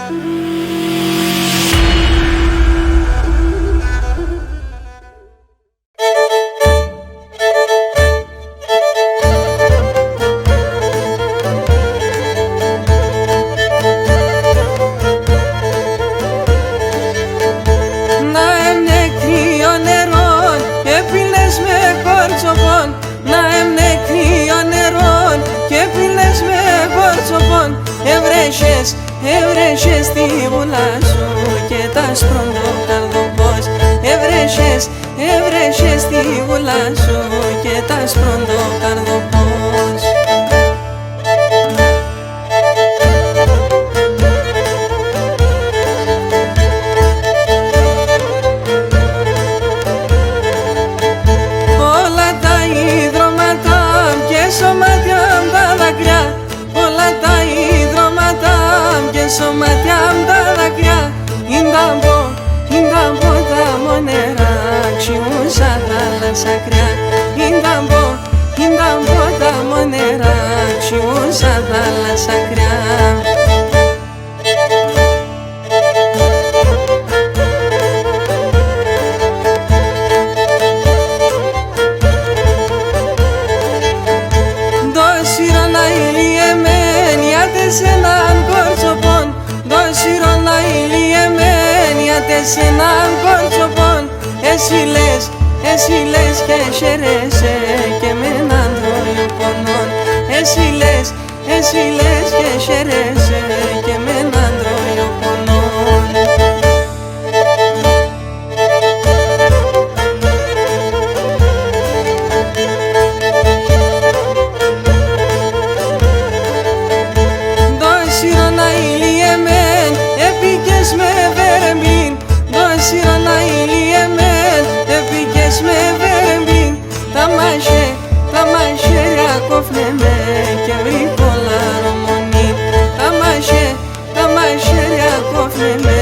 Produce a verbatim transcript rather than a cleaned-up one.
Να έν' κρύον νερόν, επίνες με χορτσοπόν. Να έν' κρύον νερόν, κι επίνες με χορτσοπόν. Ευρέσες, ευρέσες τη γουλάν σου κι τ' άσπρον το καρδοπόν σ'. Ευρέσες, ευρέσες τη γουλάν σου κι τ' άσπρον το καρδοπόν σ'. Πολλά τα ιδρώματα μ' και σ' σώματι μ' τα δακρυά. Πολλά τα ιδρώματα μ' και σ' σώματι μ' τα δακρυά. Ίνταμπο, ίνταμπο τ' άμον νερά, ξιούν σα θάλασσα κρυά. Ίνταμπο, ίνταμπο τ' άμον νερά, ξιούν σα θάλασσα κρυά. Ντ' οσύρον αηλί εμέν, ατ' εσέναν χορτσοπόν. Ντ' οσύρον αηλί εμέν, ατ' εσέναν χορτσοπόν. Εσύ λες, εσύ λες κι εσέρεσαι κι εμέναν τρώει ο πονόν. Εσύ λες, εσύ λες κι εσέρεσαι κι εμέναν τρώει ο πονόν. Ντ' οσύρον αηλί εμέν, εποίκες με βερεμπίν. Ντ' οσύρον αηλί εμέν, εποίκες με βερεμπίν. Τα μαχαίρ', τα μαχαίρια κόφ'νε με κι ευρήκ' πολλά ρομονίν. Τα μαχαίρ', τα μαχαίρια κόφ'νε με